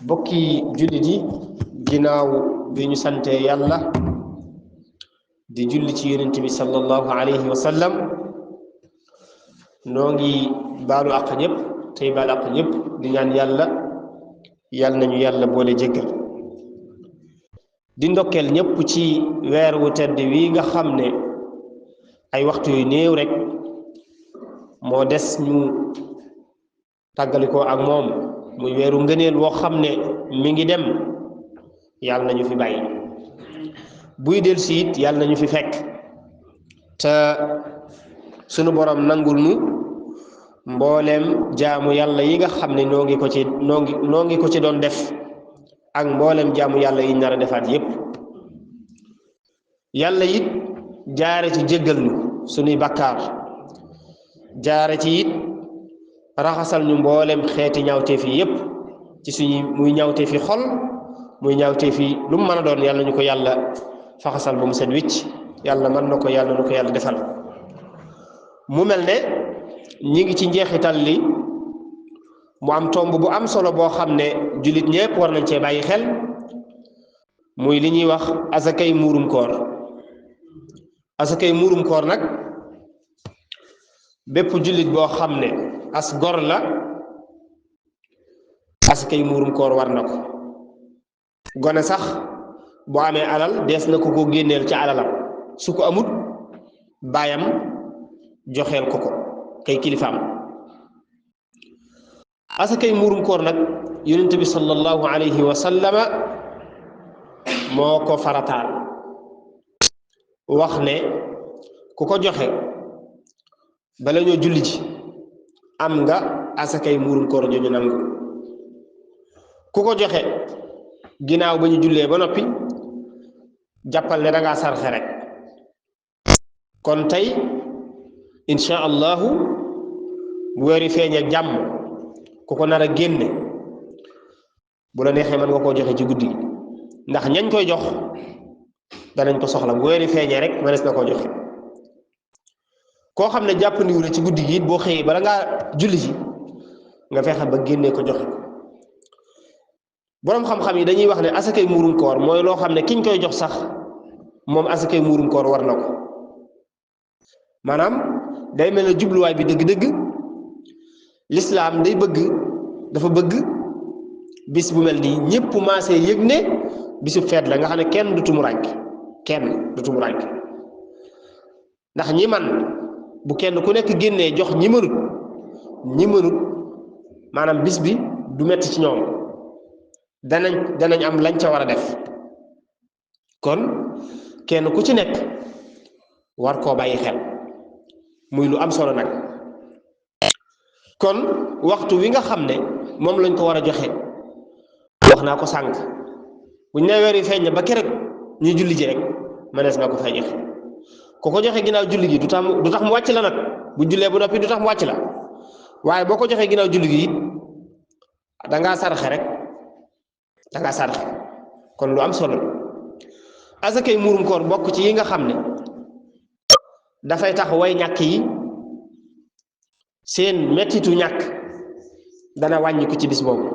bokki jullit yi ginnaaw bi ñu sante yàlla di julli ci yonent bi sallallahu alayhi wa sallam noo ngi baalu àq ñëpp tey baalu àq ñëpp di ñaan yàlla nañu yàlla boole jéggal di ndokkeel ñëpp ci weer wu tedd wi nga xam ne ay waxtu yu néew rek moo des ñu tàggalikoo ak moom muy weeru ngëneel woo xam ne mi ngi dem yàlla nañu fi bàyyi buy del si it yàlla nañu fi fekk te sunu borom nangul nu mbooleem jaamu yàlla yi nga xam ne noo ngi ko ci doon def ak mbooleem jaamu yàlla yi nar a defaat yépp yàlla it jaare ci jéggal nu sunuy bakkaar jaare ci it raxasal ñu mbooleem xeeti ñaawteef yi yépp ci suñu muy ñaawteef yi xol muy ñaawteef yi lu mu mën a doon yàlla ñu ko yàlla faxasal ba mu set wicc yàlla mën na ko yàlla nu ko yàlla defal mu mel ne ñi ngi ci njeexital li mu am tomb bu am solo boo xam ne jullit ñépp war nañ cee bàyyi xel muy li ñuy wax asakay muurum koor asakay muurum koor nag bépp jullit boo xam ne as gor la asakay muurum koor war na ko gone sax boo amee alal dees na ko génneel ci alalam su ko amut baayam joxeel ko kay kilifaam asakay muurum koor nag yonent bi sallallahu alayhi wa sallama moo ko farataal wax ne ku ko joxe bala ñoo julli ji am nga asakay muurum koor jooju nangu ku ko joxe ginnaaw ba ñu jullee ba noppi jàppal ne dangaa sarxe rek kon tey insha allahu bu weeri feeñee jàmm ku ko nar a génne bu la neexee mën nga koo joxe ci guddi gi ndax ñañ koy jox danañ ko soxla bu weeri feeñee rek mënees na koo joxe koo xam ne jàppandiwu la ci guddi gi it boo xëyee bala ngaa julli ji nga fexe ba génnee ko joxe boroom xam-xam yi dañuy wax ne asakay muurum koor mooy loo xam ne kiñ koy jox sax moom asakay muurum koor war na ko maanaam day mel ne jubluwaay bi dëgg-dëgg lislaam dafa bëgg bis bu mel nii ñépp maasee yëg ne bisu feet la nga xam ne kenn du tumuraanke ndax ñi man bu kenn ku nekk génnee jox ñi mënut maanaam bis bi du metti ci ñoom danañ am lañ ca war a def kon kenn ku ci nekk war koo bàyyi xel muy lu am solo nag kon waxtu wi nga xam ne moom lañ ko war a joxe wax naa ko sànq buñ ne weer wi feeñ na ba keroog ñu julli ji rek mënees nga ko fay joxe ku ko joxe ginnaaw julli gi du tax mu wàcc la nag bu jullee bu noppi du tax mu wàcc la waaye boo ko joxee ginnaaw julli gi it dangaa sarxe rek dangaa sarxe kon lu am solo asakay muurum koor bokk ci yi nga xam ne dafay tax way ñàkk yi seen mettitu ñàkk dana wàññi ko ci bis boobu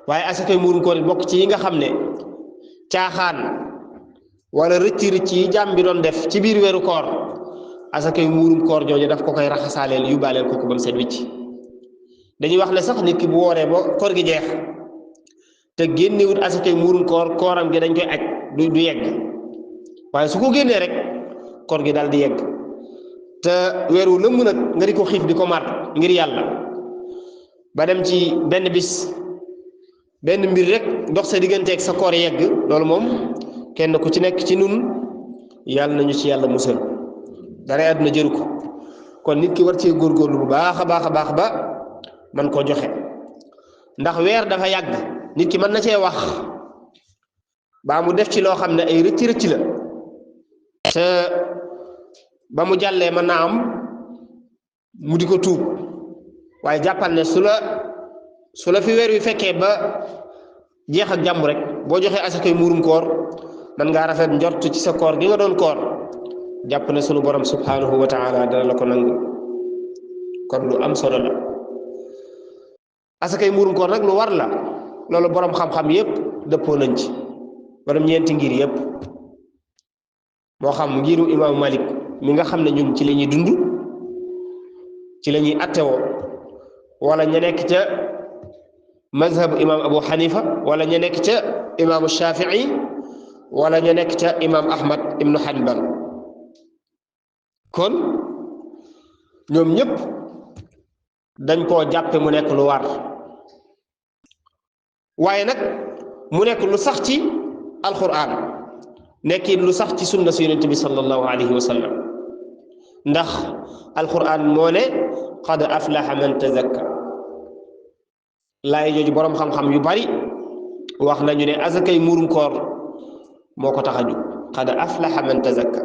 waaye asakay muurum koor bokk ci yi nga xam ne caaxaan wala rëcc yi jaam bi doon def ci biir weeru koor asakay muurum koor jooju daf ko koy raxasaaleel yóbbaaleel ko ba mu set wicc dañuy wax ne sax nit ki bu wooree ba koor gi jeex te génnewut asakay muurum koor kooram gi dañ koy aj du yegg waaye su ko génnee rek koor gi daal di yegg te weer wu lëmm nag nga di ko xiif di ko mar ngir yàlla ba dem ci benn bis benn mbir rek dox sa digganteeg sa koor yegg loolu moom kenn ku ci nekk ci nun yàlla nañu ci yàlla musal dara àdduna jëru ko kon nit ki war cee góorgóorlu bu baax a baax ba man koo joxe ndax weer dafa yàgg nit ki mën na cee wax baa mu def ci loo xam ne ay rëcc la te ba mu jàllee mën naa am mu di ko tuub waaye jàppal ne su la fi weer wi fekkee ba jeex ak jàmm rek boo joxee asakay muurum koor man ngaa rafet njort ci sa koor gi nga doon koor jàpp ne sunu borom subhanahu wa taala dana la ko nangu kon lu am solo la asakay muurum koor nag lu war la loolu borom xam-xam yépp dëppoo nañ ci borom ñeenti ngir yépp moo xam ngiru imam Malik mi nga xam ne ñun ci la ñuy dund ci la ñuy attewoo wala ña nekk ca mazhabu imam Abu Hanifa wala ña nekk ca imam Shafii wala ña nekk ca imam Ahmad ibnu Hanbal kon ñoom ñépp dañ koo jàppe mu nekk lu war waaye nag mu nekk lu sax ci alquran nekkin lu sax ci sunna si yonent bi sallallahu alayhi wa sallam ndax alquran moo ne qad aflaha man tazakka laay jooju boroom xam-xam yu bari wax nañu ne azakay muurum koor moo ko tax a jóg qad aflaha man tazakka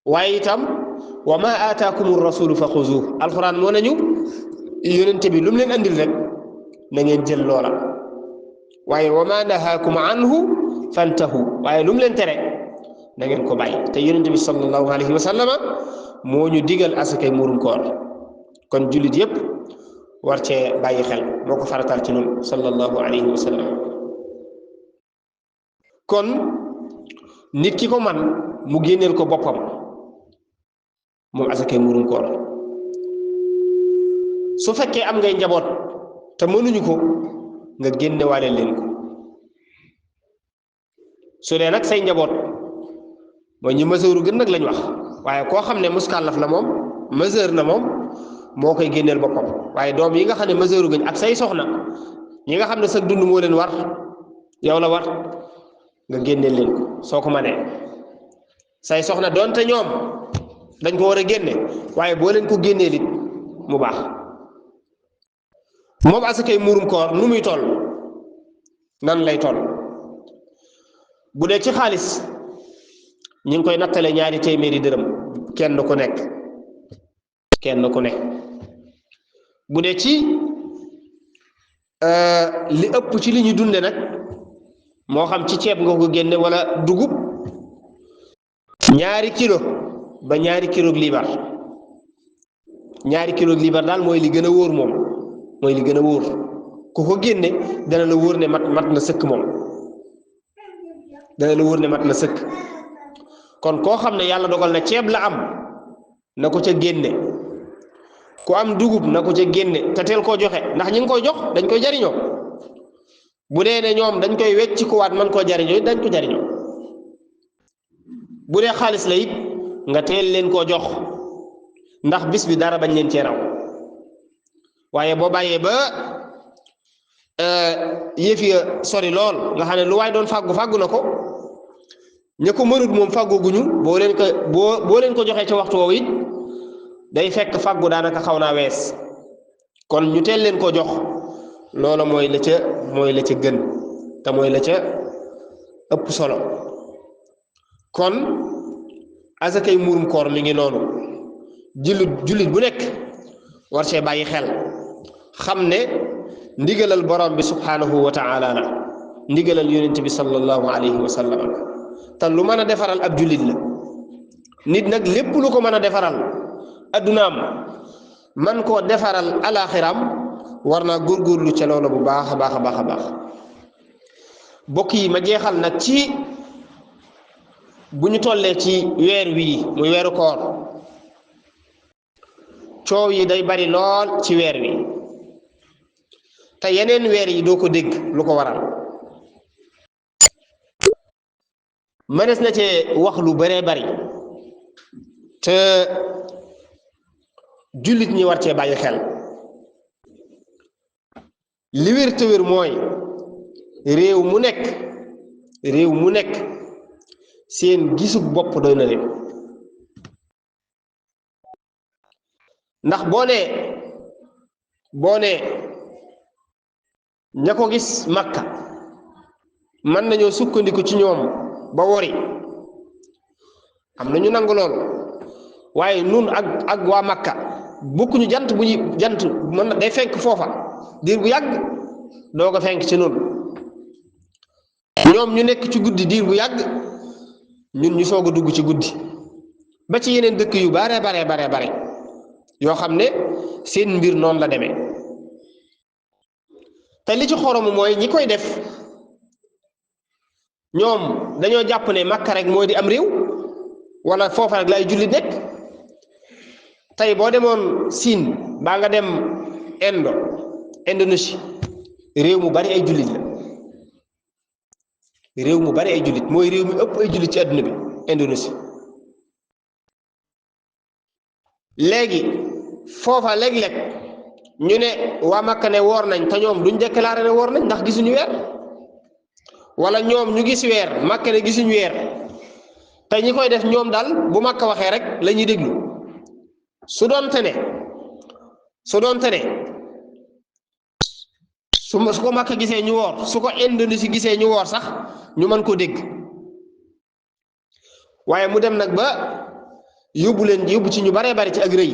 waaye itam wa ma aataakum rasulu fa xuzuuh alquran moo nañu yonent bi lu mu leen andil rek na ngeen jël loola waaye wa ma nahaakum anhu fantahu waaye lu mu leen tere na ngeen ko bàyyi te yonent bi sallallahu alayhi wa sallama moo ñu digal asakay muurum koor kon jullit yépp war cee bàyyi xel moo ko faratal ci noonu sallallahu alayhi wa sallam kon nit ki ko man mu génneel ko boppam moom asakay muurum koor su fekkee am ngay njaboot te mënuñu ko nga génnewaale leen ko su dee nag say njaboot mooy ñi mesure gën nag lañ wax waaye koo xam ne muskàllaf la moom mesure na moom moo koy génneel boppam waaye doom yi nga xam ne mesure gëñ ak say soxna ñi nga xam ne sa dund moo leen war yow la war nga génneel leen ko soo ko manee say soxna doonte ñoom dañ ko war a génne waaye boo leen ko génneel it mu baax moom asakay muurum koor nu muy toll nan lay toll bu dee ci xaalis ñi ngi koy nattale ñaari téeméeri dërëm kenn ku nekk bu dee ci li ëpp ci li ñu dunde nag moo xam ci ceeb nga ko génne wala dugub ñaari kilo ba ñaari kilo liibar daal mooy li gën a wóor moom mooy li gën a wóor ku ko génne dana la wóor ne mat na sëkk moom dana la wóor ne mat na sëkk kon koo xam ne yàlla dogal na ceeb la am na ko ca génne ku am dugub na ko ca génne te teel koo joxe ndax ñi ngi koy jox dañ koy jariñoo bu dee ne ñoom dañ koy wecc ku waat man koo jariñoo dañ ko jariñoo bu dee xaalis la it nga teel leen koo jox ndax bis bi dara bañ leen cee raw waaye boo bàyyee ba yëf ya sori lool nga xam ne lu waay doon fàggu na ko ña ko mënut moom fàggooguñu boo leen ko joxee ca waxtu woowu it day fekk fàggu daanaka xaw naa wees kon ñu teel leen ko jox loola mooy la ca gën te mooy la ca ëpp solo kon asakay muurum koor mi ngi noonu jullit bu nekk war cee bàyyi xel xam ne ndigalal borom bi subhanahu wa taala la ndigalal yonent bi sallallahu alayhi wa sallam te lu mën a defaral ab jullit la nit nag lépp lu ko mën a defaral addunaam man koo defaral alaxiram war naa góorgóorlu ca loola bu baax a baax bokk yi ma jeexal nag ci bu ñu tollee ci weer wii muy weeru koor coow yi day bari lool ci weer wi te yeneen weer yi doo ko dégg lu ko waral mënees na cee wax lu baree bari te jullit ñi war cee bàyyi xel li wér te wér mooy réew mu nekk seen gisug bopp doy na leen ndax boo nee ña ko gis Makka mën nañoo sukkandiku ci ñoom ba wori am na ñu nangu loolu waaye nun ak waa Makka bokkuñu jant mën na day fenk foofa diir bu yàgg doo ko fenk ci nun ñoom ñu nekk ci guddi diir bu yàgg ñun ñu soog a dugg ci guddi ba ci yeneen dëkk yu bare yoo xam ne seen mbir noonu la demee te li ci xorom mooy ñi koy def ñoom dañoo jàpp ne Makka rek moo di am réew wala foofa rek lay jullit nekk. tey boo demoon Siin baa nga dem Indonésie réew mu bari ay jullit la réew mu bari ay jullit mooy réew mi ëpp ay jullit ci àdduna bi Indonésie. léegi foofa léeg-léeg ñu ne waa Makka ne woor nañ te ñoom duñ déclaré ne woor nañ ndax gisuñu weer wala ñoom ñu gis weer Makka ne gisuñu weer te ñi koy def ñoom daal bu Makka waxee rek la ñuy déglu su doonte ne su ko Makka gisee ñu woor su ko Indonésie gisee ñu woor sax ñu mën koo dégg waaye mu dem nag ba yóbbu ci ñu baree bari ci ak rëy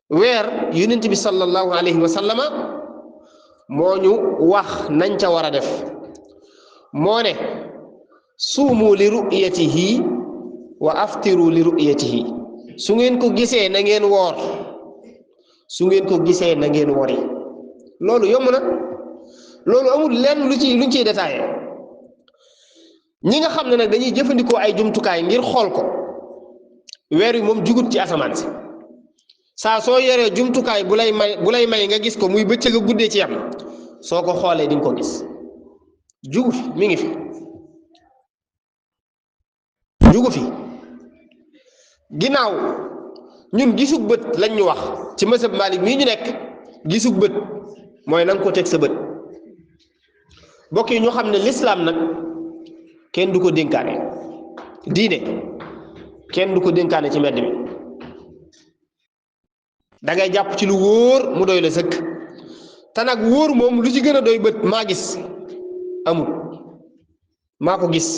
weer yonent bi sallallahu alayhi wa sallama moo ñu wax nañ ca war a def moo ne suumu li ru'yatihi wa aftiru li ru'yatihi su ngeen ko gisee na ngeen woor su ngeen ko gisee na ngeen wori loolu yomb na loolu amul lenn luñ ciy détaillé ñi nga xam ne nag dañuy jëfandikoo ay jumtukaay ngir xool ko weer wi moom jugut ci asamaan si saa soo yoree jumtukaay bu lay may nga gis ko muy bëccëg a guddee ci yam soo ko xoolee di nga ko gis jugu fi mi ngi fi jugu fi ginnaaw ñun gisug bët lañ ñu wax ci mësëb Maalik mii ñu nekk gisug bët mooy na nga ko teg sa bët bokk yi ñu xam ne lislaam nag kenn du ko dénkaane diine kenn du ko dénkaane ci mbedd mi da ngay jàpp ci lu wóor mu doy la sëkk te nag wóor moom lu ci gën a doy bët maa gis amul maa ko gis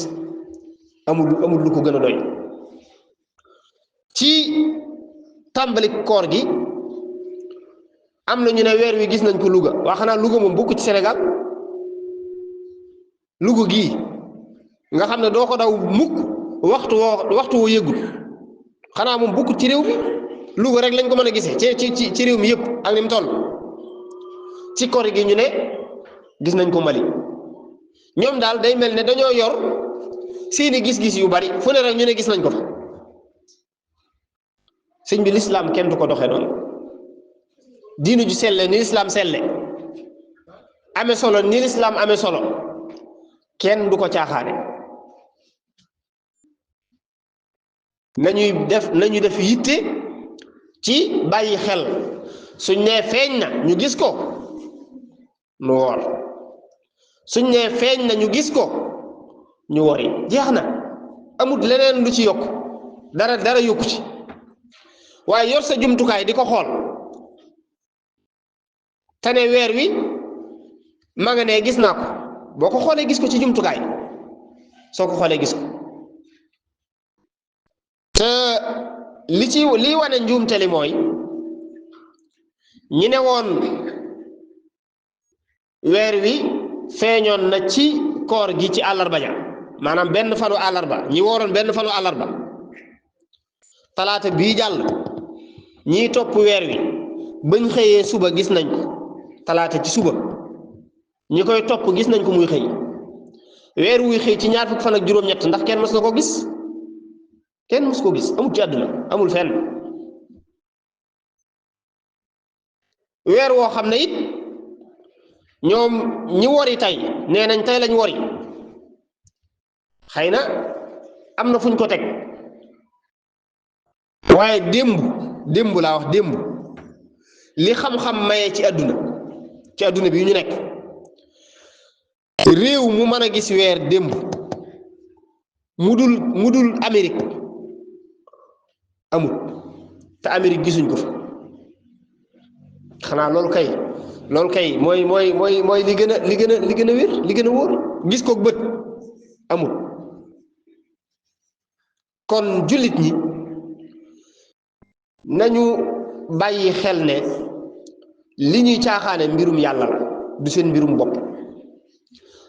amul lu ko gën a doy ci tàmbali koor gi am na ñu ne weer wi gis nañ ko Louga waa xanaa Louga moom bokku ci Sénégal Louga gii nga xam ne doo ko daw mukk waxtu woo yëgul xanaa moom bokku ci réew mi Louga rek lañ ko mën a gisee ci réew mi yëpp ak ni mu toll ci koor gi ñu ne gis nañ ko Mali ñoom daal day mel ne dañoo yor seeni gis-gis yu bari fu ne rek ñu ne gis nañ ko fa sëñ bi lislaam kenn du ko doxee noonu diinu ju selle ni lislaam selle amee solo ni lislaam amee solo kenn du ko caaxaane nañu def yitte ci bàyyi xel suñ nee feeñ na ñu gis ko nu woor suñ nee feeñ na ñu gis ko ñu wori jeex na amut leneen lu ci yokk dara yokku ci waaye yor sa jumtukaay di ko xool te ne weer wi ma nga ne gis naa ko boo ko xoolee gis ko ci jumtukaay soo ko xoolee gis ko te li wane njuumte li mooy ñi ne woon weer wi feeñoon na ci koor gi ci àllarba ja maanaam benn fanu àllarba ñi wooroon benn fanu àllarba talaata bii jàll ñiy topp weer wi bañ xëyee suba gis nañ ko talaata ci suba ñi koy topp gis nañ ko muy xëy weer wuy xëy ci ñaar fukk fan ak juróom-ñett ndax kenn mës na ko gis kenn mës ko gis amul ci àdduna amul fenn weer woo xam ne it ñoom ñi wori tey nee nañ tey lañ wori xëy na am na fuñ ko teg waaye démb laa wax démb li xam-xam maye ci àdduna bi ñu nekk réew mu mën a gis weer démb mu dul Amérique amul te Amérique gisuñ ko fa xanaa loolu kay mooy li gën a wér li gën a wóor gis ko bët amul kon jullit ñi nañu bàyyi xel ne li ñuy caaxaane mbirum yàlla la du seen mbirum bopp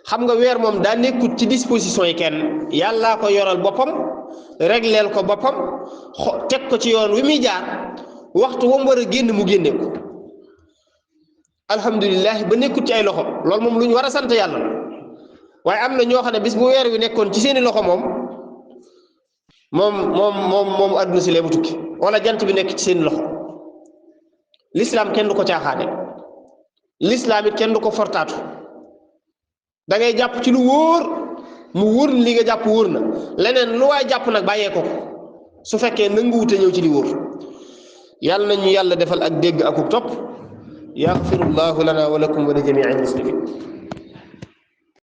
xam nga weer moom daa nekkut ci disposition yi kenn yàllaa ko yoral boppam regleel ko boppam teg ko ci yoon wi muy jaar waxtu wam war a génn mu génne ko alhamdulilah ba nekkut ci ay loxo loolu moom lu ñu war a sant yàlla waaye am na ñoo xam ne bis bu weer wi nekkoon ci seeni loxo moom adduna si lee bu tukki wala jant bi nekk ci seeni loxo lislaam kenn du ko caaxaane lislaam it kenn du ko fortaatu da ngay jàpp ci lu wóor mu wóor ni li nga jàpp wóor na leneen lu waay jàpp nag bàyyee ko su fekkee nanguwute ñëw ci li wóor yàlla nañu yàlla defal ak dégg akuk topp yaxfirullahu lana wa lakum wa li jamiil muslimin